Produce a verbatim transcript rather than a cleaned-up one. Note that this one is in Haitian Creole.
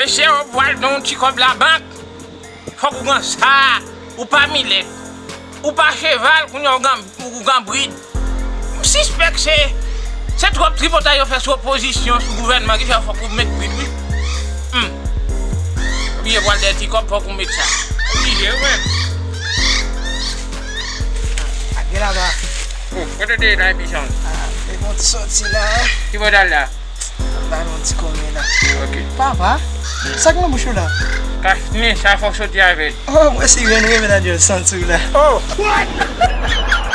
Mesye, ou pral jwenn yon ti kòb labank. Fòk ou gen sa. Ou pa milèt. Ou pa cheval, kounye a ou gen, ou gen brid. M sispèk se, se twòp tripotay yo fè sou opozisyon, sou gouvènman ki fè fòk ou met brid, wi. Hmm. Oblije pral dèyè ti kòb, fòk ou met sa. Oblije, wi. Ak gen laba. Oh, kote w te ye la, epi chan? Ah, te gon ti sòti la. Ki bò w t al la? Bay yon ti konbyen la. Ok. Papa, sa k nan bouch ou la? Kach men, sa fòk soti avè l. Oh, mwen si grenn renmen nan dyòl santi w la. Oh!